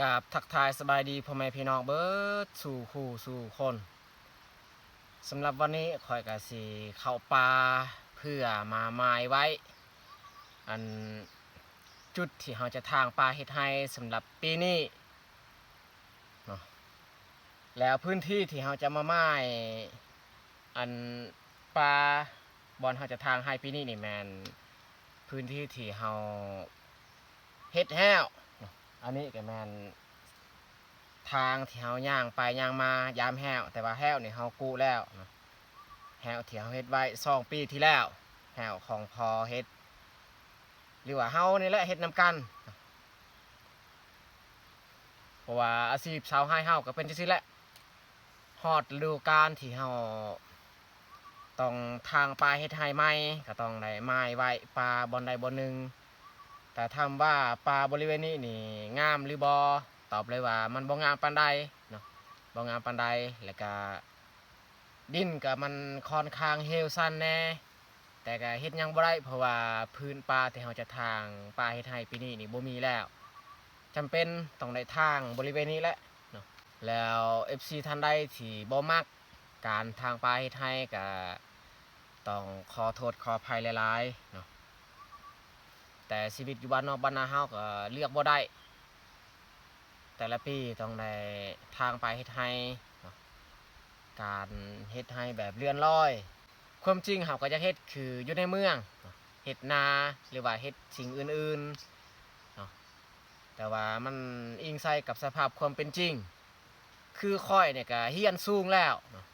ກາບທັກທາຍສະບາຍດີພໍ່ແມ່ພີ່ນ້ອງເບິດສູ່ຄູ່ສູ່ຄົນ. ສຳລັບວັນນີ້ຂ້ອຍກະຊິເຂົ້າປ່າເພື່ອມາໝາຍໄວ້ອັນຈຸດທີ່ເຮົາຈະຖາງປ່າເຮັດໄຮ່ສຳລັບປີນີ້ເນາະ. ແລ້ວພື້ນທີ່ທີ່ເຮົາຈະມາໝາຍອັນປ່າບ່ອນເຮົາຈະຖາງໄຮ່ປີນີ້ນີ້ແມ່ນພື້ນທີ່ທີ່ເຮົາເຮັດແຮ້ວເນາະ. ອັນນີ້ກະແມ່ນທາງທີ່ເຮົາຍ່າງໄປຍ່າງມາຢາມແຮ້ວ ແຕ່ວ່າແຮ້ວນີ້ເຮົາກຸແລ້ວເນາະ. ແຮ້ວທີ່ເຮົາເຮັດໄວ້ສອງປີທີ່ແລ້ວ ແຮ້ວຂອງພໍ່ເຮັດ ຫຼືວ່າເຮົານີ້ແຫຼະເຮັດນຳກັນ. ເພາະວ່າອາຊີບຊາວໄຮ່ເຮົາກະເປັນຈັ່ງຊີ້ແຫຼະ ຮອດລະດູການທີ່ເຮົາຕ້ອງຖາງປ່າເຮັດໄຮ່ໃໝ່ ກະຕ້ອງໄດ້ໝາຍໄວ້ປ່າບ່ອນໃດບ່ອນໜຶ່ງ. ແຕ່ຖາມວ່າປ່າບໍລິເວນນີ້ນີ້ງາມຫຼືບໍ່? ຕອບເລີຍວ່າມັນບໍ່ງາມປານໃດເນາະ ບໍ່ງາມປານໃດ. ແລ້ວກະດິນກະມັນຂ້ອນຂ້າງເຮວຊັນແດ່ ແຕ່ກະເຮັດຫຍັງບໍ່ໄດ້ ເພາະວ່າພື້ນປ່າທີ່ເຮົາຈະຖາງປ່າເຮັດໄຮ່ປີນີ້ນີ້ບໍ່ມີແລ້ວ ຈຳເປັນຕ້ອງໄດ້ຖາງບໍລິເວນນີ້ແຫຼະເນາະ. ແລ້ວເອັຟຊີທ່ານໃດທີ່ບໍ່ມັກການຖາງປ່າເຮັດໄຮ່ກະຕ້ອງຂໍໂທດຂໍອະໄພຫຼາຍໆເນາະ. ແຕ່ຊີວິດຢູ່ບ້ານນອກບ້ານນາເຮົາກະເລືອກບໍ່ໄດ້ ແຕ່ລະປີຕ້ອງໄດ້ຖາງປ່າເຮັດໄຮ່ເນາະ ການເຮັດໄຮ່ແບບເລື່ອນລອຍ. ຄວາມຈິງເຮົາກະຢາກເຮັດຄືຢູ່ໃນເມືອງເນາະ ເຮັດນາ ຫຼືວ່າເຮັດສິ່ງອື່ນໆເນາະ ແຕ່ວ່າມັນອີງໃສ່ກັບສະພາບຄວາມເປັນຈິງ. ຄືຂ້ອຍນີ້ກະຮຽນສູງແລ້ວເນາະ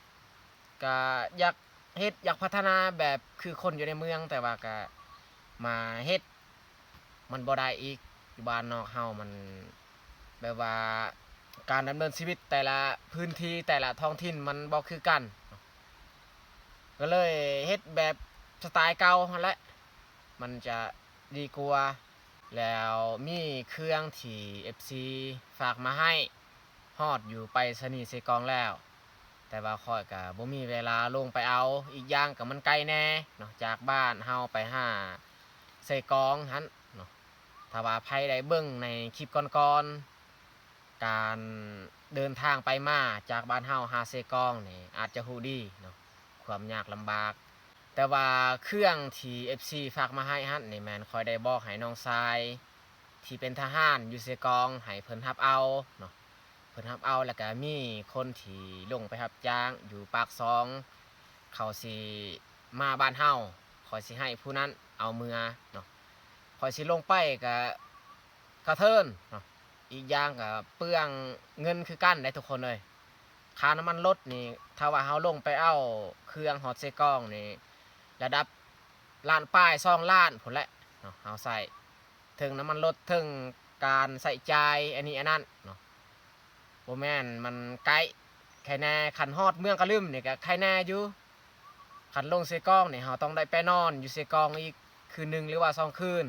ກະຢາກເຮັດ ຢາກພັດທະນາແບບຄືຄົນຢູ່ໃນເມືອງ ແຕ່ວ່າກະມາເຮັດມັນບໍ່ໄດ້ອີກ. ຢູ່ບ້ານນອກເຮົາມັນແບບວ່າການດຳເນີນຊີວິດແຕ່ລະພື້ນທີ່ແຕ່ລະທ້ອງຖິ່ນມັນບໍ່ຄືກັນ ກະເລີຍເຮັດແບບສະຕາຍເກົ່າຫັ້ນແຫຼະ ມັນຈະດີກວ່າ. ແລ້ວມີເຄື່ອງທີ່ເອັຟຊີຝາກມາໃຫ້ ຮອດຢູ່ໄປສະນີເຊກອງແລ້ວ ແຕ່ວ່າຂ້ອຍກະບໍ່ມີເວລາລົງໄປເອົາ ອີກຢ່າງກະມັນໄກແດ່ເນາະ ຈາກບ້ານເຮົາໄປຫາເຊກອງຫັ້ນເນາະ. ຖ້າວ່າໃຜໄດ້ເບິ່ງໃນຄລິບກ່ອນໆ ການເດີນທາງໄປມາຈາກບ້ານເຮົາຫາເຊກອງນີ້ອາດຈະຮູ້ດີເນາະ ຄວາມຍາກລຳບາກ. ແຕ່ວ່າເຄື່ອງທີ່ເອັຟຊີຝາກມາໃຫ້ຫັ້ນນີ້ແມ່ນຂ້ອຍໄດ້ບອກໃຫ້ນ້ອງຊາຍທີ່ເປັນທະຫານຢູ່ເຊກອງໃຫ້ເພິ່ນຮັບເອົາເນາະ ເພິ່ນຮັບເອົາ. ແລ້ວກະມີຄົນທີ່ລົງໄປຮັບຈ້າງຢູ່ປາກຊ່ອງ ເຂົາຊິມາບ້ານເຮົາ ຂ້ອຍຊິໃຫ້ຜູ້ນັ້ນເອົາເມືອເນາະ. ຂ້ອຍຊິລົງໄປກະກະເທີນເນາະ ອີກຢ່າງກະເປືອງເງິນຄືກັນໄດ໋ທຸກຄົນເອີຍ. ຄ່ານ້ຳມັນລົດນີ້ ຖ້າວ່າເຮົາລົງໄປເອົາເຄື່ອງຮອດເຊກອງນີ້ ລະດັບລ້ານປາຍສອງລ້ານພຸ້ນແຫຼະເນາະ ເຮົາໃຊ້ ເຖິງນ້ຳມັນລົດ ເຖິງການໃຊ້ຈ່າຍອັນນີ້ອັນນັ້ນເນາະ. ບໍ່ແມ່ນມັນໃກ້ ໄຄແນ່ ຄັນຮອດເມືອງກະລຶມນີ້ກະໄຄແນ່ຢູ່. ຄັນລົງເຊກອງນີ້ເຮົາຕ້ອງໄດ້ໄປນອນຢູ່ເຊກອງອີກຄືນໜຶ່ງ ຫຼືວ່າສອງຄືນ.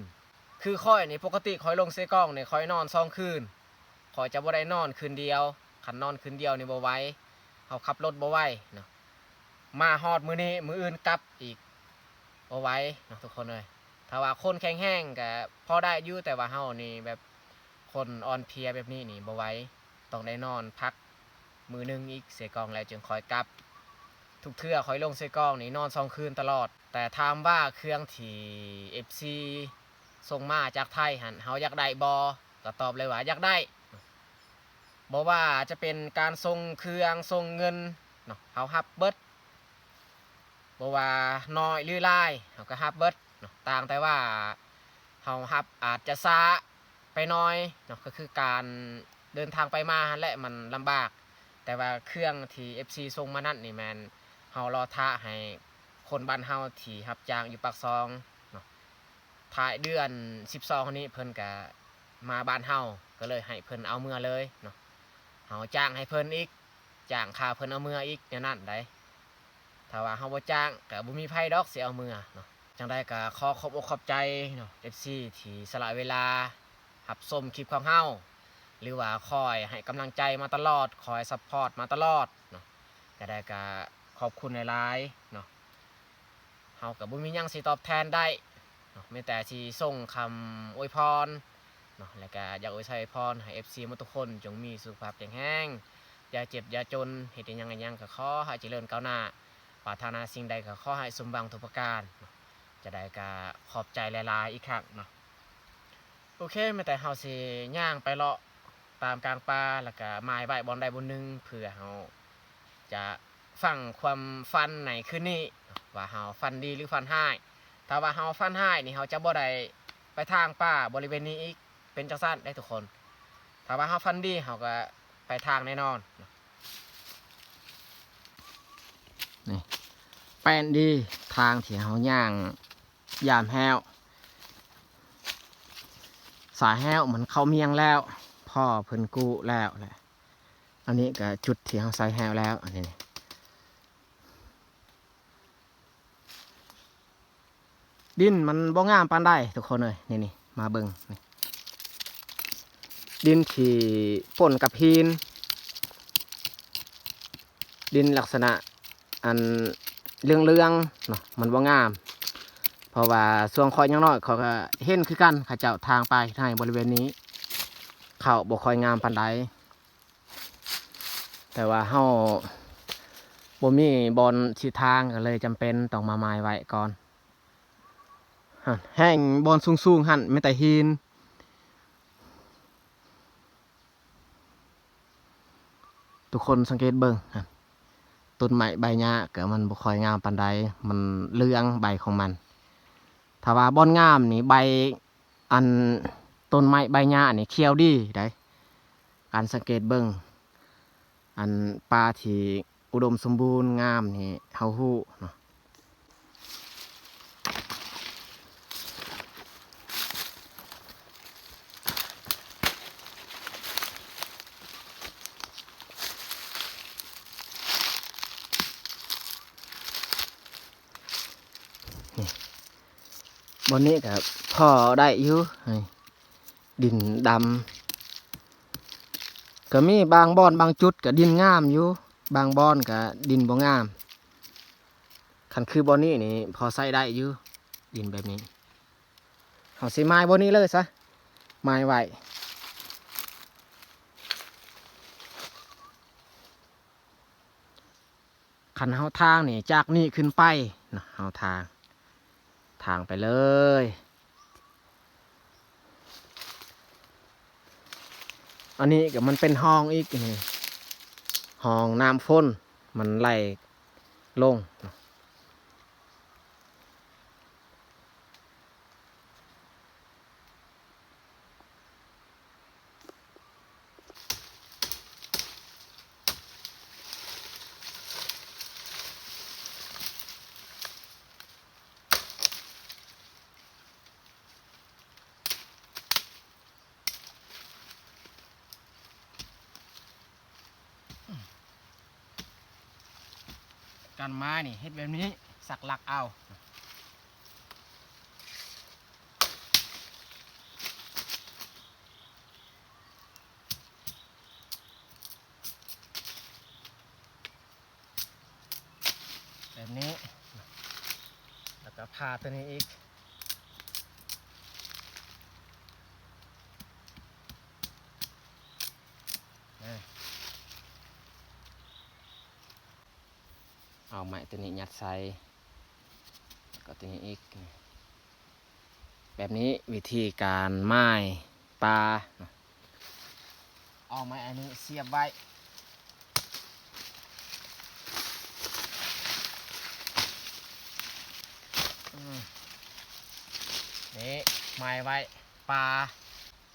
ຄືຂ້ອຍນີ້ ປົກກະຕິຂ້ອຍລົງເຊກອງນີ້ຂ້ອຍນອນສອງຄືນ ຂ້ອຍຈະບໍ່ໄດ້ນອນຄືນດຽວ. ຄັນນອນຄືນດຽວນີ້ບໍ່ໄຫວ ເຮົາຂັບລົດບໍ່ໄຫວເນາະ. ມາຮອດມື້ນີ້ ມື້ອື່ນກັບອີກ ບໍ່ໄຫວເນາະທຸກຄົນເອີຍ. ຖ້າວ່າຄົນແຂງແຮງກະພໍໄດ້ຢູ່ ແຕ່ວ່າເຮົານີ້ແບບຄົນອ່ອນເພຍແບບນີ້ນີ້ບໍ່ໄຫວ ຕ້ອງໄດ້ນອນພັກມື້ໜຶ່ງອີກເຊກອງ ແລ້ວຈຶ່ງຄ່ອຍກັບ. ທຸກເທື່ອຂ້ອຍລົງເຊກອງນີ້ນອນສອງຄືນຕະຫຼອດ. ແຕ່ຖາມວ່າເຄື່ອງທີ່ເອັຟຊີສົ່ງມາຈາກໄທຫັ້ນ ເຮົາຢາກໄດ້ບໍ່? ກະຕອບເລີຍວ່າຢາກໄດ້. ບໍ່ວ່າຈະເປັນການສົ່ງເຄື່ອງ ສົ່ງເງິນເນາະ ເຮົາຮັບເບິດ. ບໍ່ວ່ານ້ອຍຫຼືຫຼາຍ ເຮົາກະຮັບເບິດເນາະ ຕ່າງແຕ່ວ່າເຮົາຮັບອາດຈະຊ້າໄປໜ້ອຍເນາະ ກະຄືການເດີນທາງໄປມາຫັ້ນແຫຼະ ມັນລຳບາກ. ແຕ່ວ່າເຄື່ອງທີ່ເອັຟຊີສົ່ງມານັ້ນນີ້ແມ່ນເຮົາລໍຖ້າໃຫ້ຄົນບ້ານເຮົາທີ່ຮັບຈ້າງຢູ່ປາກຊ່ອງເນາະ. ທ້າຍເດືອນສິບສອງນີ້ເພິ່ນກະມາບ້ານເຮົາ ກະເລີຍໃຫ້ເພິ່ນເອົາເມືອເລີຍເນາະ. ເຮົາຈ້າງໃຫ້ເພິ່ນອີກ ຈ້າງຄ່າເພິ່ນເອົາເມືອອີກແນວນັ້ນໃດ໋. ຖ້າວ່າເຮົາບໍ່ຈ້າງກະບໍ່ມີໃຜດອກຊິເອົາເມືອເນາະ. ຈັ່ງໃດກະຂໍຂອບອົກຂອບໃຈເນາະ ເອັຟຊີ ທີ່ສະຫຼະເວລາຮັບຊົມຄລິບຂອງເຮົາ ຫຼືວ່າຄອຍໃຫ້ກຳລັງໃຈມາຕະຫຼອດ ຄອຍຊັບພອດມາຕະຫຼອດເນາະ. ຈັ່ງໃດກະຂອບຄຸນຫຼາຍໆເນາະ. ເຮົາກະບໍ່ມີຫຍັງຊິຕອບແທນໄດ້ເນາະ ມີແຕ່ຊິສົ່ງຄຳອວຍພອນ ເນາະ ແລ້ວກະຢາກອວຍໄຊອວຍພອນໃຫ້ເອັຟຊີໝົດທຸກຄົນ ຈົ່ງມີສຸຂະພາບແຂງແຮງ ຢ່າເຈັບຢ່າຈົນ ເຮັດອີ່ຫຍັງອີ່ຫຍັງກໍຂໍໃຫ້ຈະເລີນກ້າວໜ້າ ປາດຖະໜາສິ່ງໃດກໍຂໍໃຫ້ສົມຫວັງທຸກປະການເນາະ. ຈະໄດ້ກໍຂອບໃຈຫຼາຍໆອີກຄັ້ງເນາະ. ໂອເຄ ແມ່ນແຕ່ເຮົາຊິຍ່າງໄປເລາະຕາມກາງປ່າ ແລ້ວກະໝາຍໄວ້ບ່ອນໃດບ່ອນໜຶ່ງ ເພື່ອເຮົາຈະຟັງຄວາມຝັນໃນຄືນນີ້ ວ່າເຮົາຝັນດີຫຼືຝັນຮ້າຍ. ຖ້າວ່າເຮົາຝັນຮ້າຍນີ້ ເຮົາຈະບໍ່ໄດ້ໄປທາງປ່າບໍລິເວນນີ້ອີກ ເປັນຈັ່ງຊັ້ນເດ້ທຸກຄົນ. ຖ້າວ່າເຮົາຝັນດີ ເຮົາກໍໄປທາງແນ່ນອນ. ນີ້ ແປ້ນດີ ທາງທີ່ເຮົາຍ່າງ ຢາມແຮ້ວ ສາຍແຮ້ວມັນເຂົ້າມຽງແລ້ວ ພໍ່ເພິ່ນກູ້ແລ້ວແຫຼະ. ອັນນີ້ກໍຈຸດທີ່ເຮົາໃສ່ແຮ້ວແລ້ວ ອັນນີ້ ດິນມັນບໍ່ງາມປານໃດທຸກຄົນເອີຍ. ນີ້ໆ ມາເບິ່ງນີ້ ດິນທີ່ປົນກັບຫີນ ດິນລັກສະນະອັນເຫຼືອງໆເນາະ ມັນບໍ່ງາມ. ເພາະວ່າຊ່ວງຂ້ອຍຍັງນ້ອຍ ຂ້ອຍກໍເຫັນຄືກັນ ເຂົາເຈົ້າທາງປ່າເຮັດໄຮ່ບໍລິເວນນີ້ ເຂົ້າບໍ່ຄ່ອຍງາມປານໃດ. ແຕ່ວ່າເຮົາບໍ່ມີບ່ອນຊິທາງ ກໍເລີຍຈຳເປັນຕ້ອງມາໝາຍໄວ້ກ່ອນ. ຫັ້ນ ແຮ່ງບ່ອນສູງໆຫັ້ນ ມີແຕ່ຫີນ. ທຸກຄົນສັງເກດເບິ່ງຫັ້ນ ຕົ້ນໄມ້ໃບຫຍ້າກໍມັນບໍ່ຄ່ອຍງາມປານໃດ ມັນເຫຼືອງໃບຂອງມັນ. ຖ້າວ່າບ່ອນງາມນີ້ ໃບ ອັນຕົ້ນໄມ້ໃບຫຍ້ານີ້ຂຽວດີໃດ໋. ການສັງເກດເບິ່ງ ອັນປ່າທີ່ອຸດົມສົມບູນງາມນີ້ ເຮົາຮູ້ເນາະ. ນີ້ ບ່ອນນີ້ກໍພໍໄດ້ຢູ່ ນີ້ ດິນດຳ ກໍມີບາງບ່ອນບາງຈຸດກໍດິນງາມຢູ່ ບາງບ່ອນກໍດິນບໍ່ງາມ. ຄັນຄືບ່ອນນີ້ນີ້ພໍໃຊ້ໄດ້ຢູ່ ດິນແບບນີ້. ເຮົາຊິໝາຍບ່ອນນີ້ເລີຍຊະ ໝາຍໄວ້. ຄັນເຮົາທາງນີ້ ຈາກນີ້ຂຶ້ນໄປເນາະ ເຮົາທາງ ທາງໄປເລີຍ. ອັນນີ້ກໍມັນເປັນຮ່ອງອີກນີ້ ຮ່ອງນ້ຳຝົນມັນໄຫຼລົງເນາະ. ການມານີ້ເຮັດແບບນີ້ ສັກຫຼັກເອົາ ແບບນີ້ ແລ້ວກໍຜ່າຕົວນີ້ອີກ. ເອົາໄມ້ຕົວນີ້ຍັດໃສ່ ແລ້ວກໍຕົວນີ້ອີກ. ແບບນີ້ວິທີການໝາຍປາ. ເອົາໄມ້ອັນນີ້ສຽບໄວ້ ນີ້ ໝາຍໄວ້ປາ.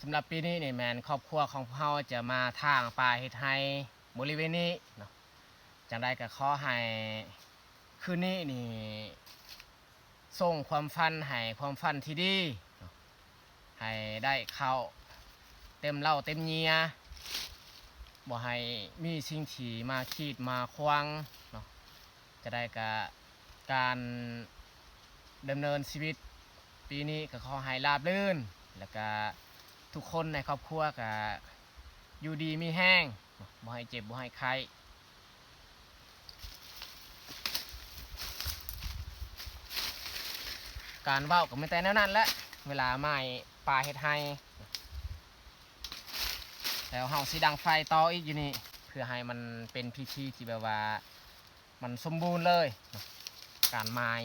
ສຳລັບປີນີ້ນີ້ແມ່ນຄອບຄົວຂອງພວກເຮົາຈະມາຖາງປ່າເຮັດໄຮ່ບໍລິເວນນີ້ເນາະ. ຈັ່ງໃດກໍຂໍໃຫ້ຄືນນີ້ນີ້ ສົ່ງຄວາມຝັນໃຫ້ຄວາມຝັນທີ່ດີເນາະ ໃຫ້ໄດ້ເຂົ້າເຕັມເຫຼົ້າເຕັມເຫຍື່ອ ບໍ່ໃຫ້ມີສິ່ງທີ່ມາຂີດມາຂວາງເນາະ. ຈະໄດ້ກະ ການດຳເນີນຊີວິດປີນີ້ກໍຂໍໃຫ້ລາບລື່ນ ແລ້ວກະທຸກຄົນໃນຄອບຄົວກະຢູ່ດີມີແຮງ ບໍ່ໃຫ້ເຈັບບໍ່ໃຫ້ໄຂ້. ການເວົ້າກໍມີແຕ່ແນວນັ້ນແຫຼະ ເວລາໝາຍປ່າເຮັດໄຮ່. ແລ້ວເຮົາຊິດັງໄຟຕໍ່ອີກຢູ່ນີ້ ເພື່ອໃຫ້ມັນເປັນພິທີທີ່ແບບວ່າມັນສົມບູນເລີຍ ການໝາຍ.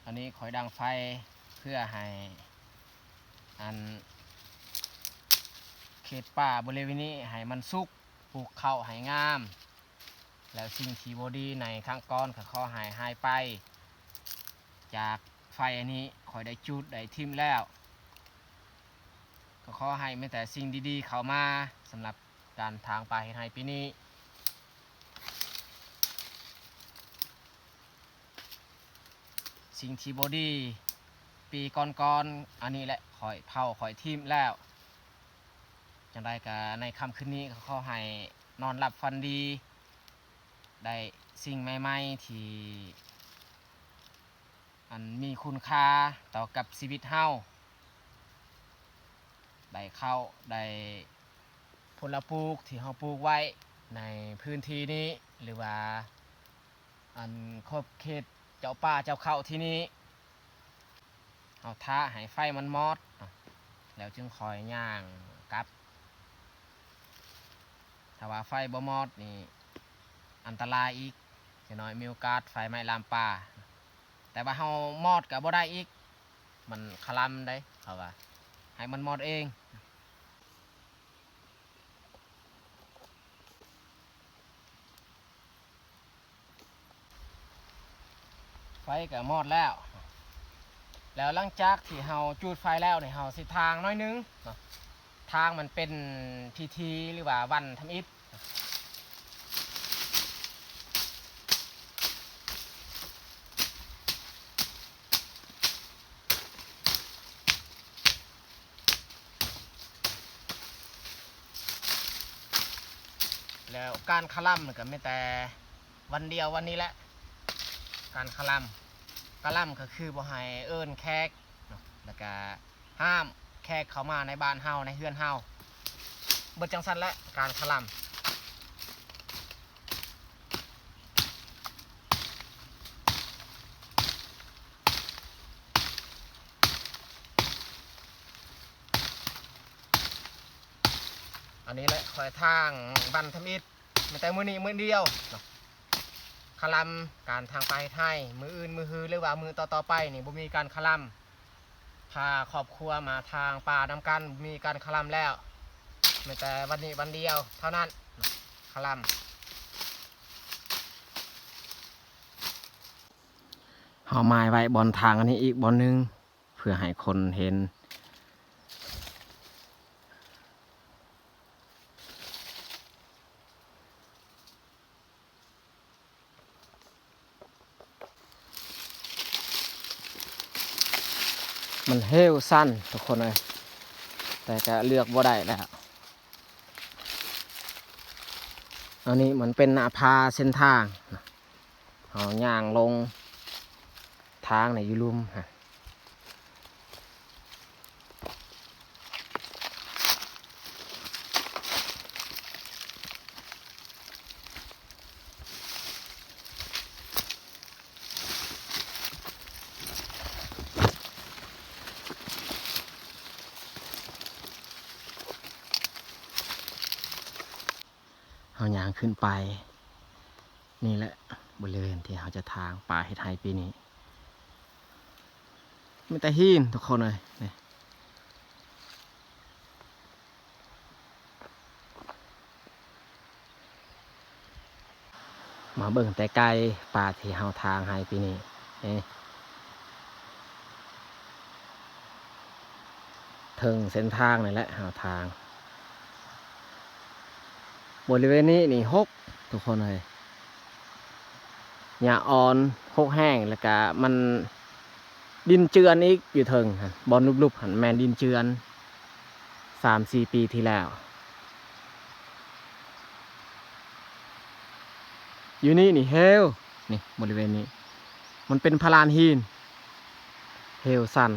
ອັນນີ້ຂ້ອຍດັງໄຟເພື່ອໃຫ້ ອັນ ເຂດປ່າບໍລິເວນນີ້ໃຫ້ມັນສຸກ ປູກເຂົ້າໃຫ້ງາມ ແລ້ວສິ່ງທີ່ບໍ່ດີໃນຄັ້ງກ່ອນກໍຂໍໃຫ້ຫາຍໄປຈາກໄຟອັນນີ້ ຂ້ອຍໄດ້ຈູດໄດ້ຖິ້ມແລ້ວ ກໍຂໍໃຫ້ມີແຕ່ສິ່ງດີໆເຂົ້າມາສຳລັບການຖາງປ່າເຮັດໄຮ່ປີນີ້. ສິ່ງທີ່ບໍ່ດີປີກ່ອນໆ ອັນນີ້ແຫຼະ ຂ້ອຍເຜົາ ຂ້ອຍຖິ້ມແລ້ວ. ຈັ່ງໃດກະໃນຄ່ຳຄືນນີ້ ກໍຂໍໃຫ້ນອນຫຼັບຝັນດີ ໄດ້ສິ່ງໃໝ່ໆທີ່ ອັນມີຄຸນຄ່າຕໍ່ກັບຊີວິດເຮົາ ໄດ້ເຂົ້າ ໄດ້ຜົນລະປູກທີ່ເຮົາປູກໄວ້ໃນພື້ນທີ່ນີ້ ຫຼືວ່າ ອັນຂອບເຂດເຈົ້າປ່າເຈົ້າເຂົ້າທີ່ນີ້ ເຮົາຖ້າໃຫ້ໄຟມັນມອດ ແລ້ວຈຶ່ງຄ່ອຍຍ່າງກັບ. ຖ້າວ່າໄຟບໍ່ມອດນີ້ອັນຕະລາຍອີກ ຢ່າງໜ້ອຍມີໂອກາດໄຟໄໝ້ລາມປ່າ. ແຕ່ວ່າເຮົາມອດກໍບໍ່ໄດ້ອີກ ມັນຄະລຳເດ້ ເຂົາວ່າໃຫ້ມັນມອດເອງ. ໄຟກໍມອດແລ້ວ ແລ້ວຫຼັງຈາກທີ່ເຮົາຈູດໄຟແລ້ວນີ້ ເຮົາຊິຖາງໜ້ອຍໜຶ່ງເນາະ ຖາງມັນເປັນພິທີ ຫຼືວ່າວັນທຳອິດ. ແລ້ວການຄະລຳກໍມີແຕ່ວັນດຽວວັນນີ້ແຫຼະ ການຄະລຳ. ຄະລຳກໍຄືບໍ່ໃຫ້ເອີ້ນແຂກເນາະ ແລ້ວກະຫ້າມແຂກເຂົ້າມາໃນບ້ານເຮົາ ໃນເຮືອນເຮົາ ເບິດຈັ່ງຊັ້ນແຫຼະ ການຄະລຳ. ອັນນີ້ແຫຼະ ຂ້ອຍຖາງວັນທຳອິດ ມີແຕ່ມື້ນີ້ມື້ດຽວເນາະ ຄະລຳ. ການຖາງປ່າເຮັດໄຮ່ ມື້ອື່ນມື້ຮື ຫຼືວ່າມື້ຕໍ່ໆໄປນີ້ ບໍ່ມີການຄະລຳ. ພາຄອບຄົວມາຖາງປ່ານຳກັນ ມີການຄະລຳແລ້ວ ມີແຕ່ວັນນີ້ວັນດຽວເທົ່ານັ້ນ ຄະລຳ. ເຮົາໝາຍໄວ້ບ່ອນທາງອັນນີ້ອີກບ່ອນໜຶ່ງ ເພື່ອໃຫ້ຄົນເຫັນ. ມັນເຫວຊັນທຸກຄົນເອີຍ ແຕ່ກະເລືອກບໍ່ໄດ້ແລ້ວ. ອັນນີ້ມັນເປັນໜ້າຜາເສັ້ນທາງ ເຮົາຍ່າງລົງທາງນີ້ຢູ່ລຸ່ມຫັ້ນ. ເຮົາຍ່າງຂຶ້ນໄປ ນີ້ແຫຼະ ບໍລິເວນທີ່ເຮົາຈະຖາງປ່າເຮັດໄຮ່ປີນີ້ ມີແຕ່ຫີນທຸກຄົນເອີຍ ນີ້. ມາເບິ່ງແຕ່ໄກ ປ່າທີ່ເຮົາຖາງໄຮ່ປີນີ້ ເອີ ເທິງເສັ້ນທາງນີ້ແຫຼະເຮົາຖາງ. ບໍລິເວນນີ້ນີ້ຮົກທຸກຄົນເອີຍ ຫຍ້າອ່ອນຮົກແຮງ ແລ້ວກະມັນ ດິນເຈື່ອນອີກຢູ່ເທິງຫັ້ນ ບ່ອນຫຼຸບໆຫັ້ນແມ່ນດິນເຈື່ອນ ສາມສີ່ປີທີ່ແລ້ວ. ຢູ່ນີ້ນີ້ເຫວ ນີ້ບໍລິເວນນີ້ ມັນເປັນພະລານຫີນ ເຫວສັ່ນ.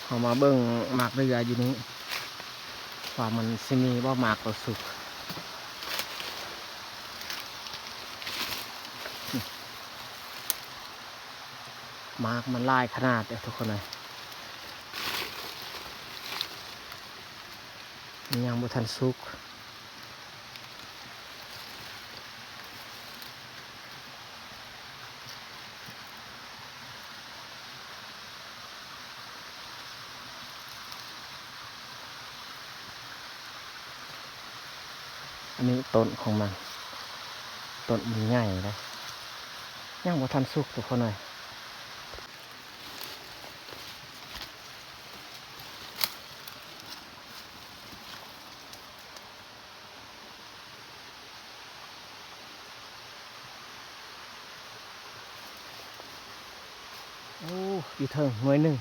ເຮົາມາເບິ່ງໝາກເດືອຢູ່ນີ້ ວ່າມັນຊິມີບໍ່ໝາກຕົວສຸກ. ໝາກມັນຫຼາຍຂະໜາດເດ້ທຸກຄົນເອີຍ. ມັນຍັງບໍ່ທັນສຸກ. ອັນນີ້ຕົ້ນຂອງມັນ, ຕົ້ນມັນໃຫຍ່ເດ້, ຍັງບໍ່ທັນສຸກທຸກຄົນເອີຍ. ໂອ້ ຢູ່ເທິງໜ່ວຍໜຶ່ງ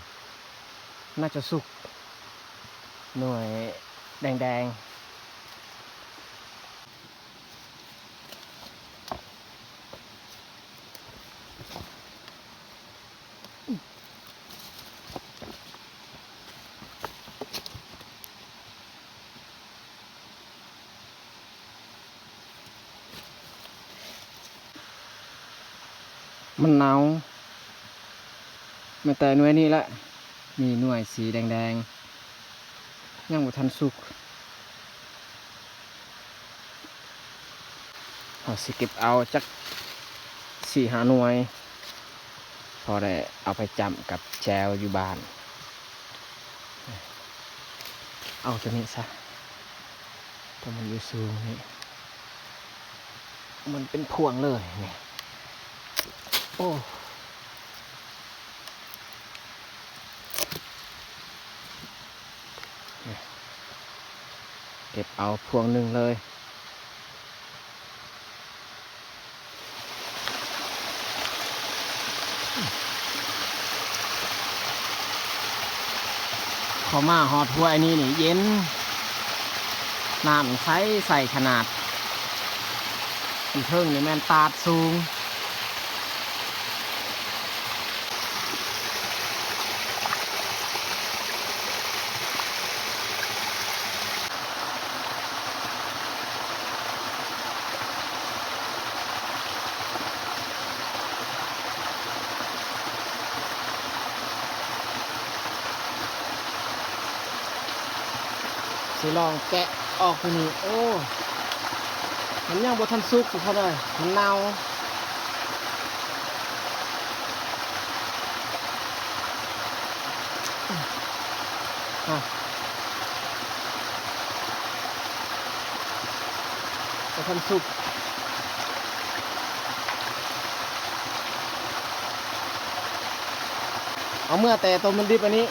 ໜ້າຈະສຸກ ໜ່ວຍແດງໆ. ມັນເນົ່າ ແມ່ນແຕ່ໜ່ວຍນີ້ແຫຼະ ມີໜ່ວຍສີແດງໆ ຍັງບໍ່ທັນສຸກ. ເຮົາຊິເກັບເອົາຈັກສີ່ຫ້າໜ່ວຍ ພໍໄດ້ເອົາໄປຈ້ຳກັບແຈ່ວຢູ່ບ້ານ. ເອົາໂຕນີ້ຊະ ໂຕມັນຢູ່ສູງນີ້ ມັນເປັນພວງເລີຍນີ້. ໂອ້ ເກັບເອົາພວງໜຶ່ງເລີຍ. ເຂົ້າມາຮອດຫ້ວຍນີ້ນີ້ເຢັນ ນ້ຳໃສໃສຂະໜາດ. ຢູ່ເທິງນີ້ແມ່ນຕາດສູງ. ຊິລອງແກະອອກໂຕນີ້. ໂອ້ ມັນຍັງບໍ່ທັນສຸກທຸກຄົນເອີຍ ມັນເນົ່າ. ບໍ່ທັນສຸກ ເອົາເມືອແຕ່ໂຕມັນດິບອັນນີ້.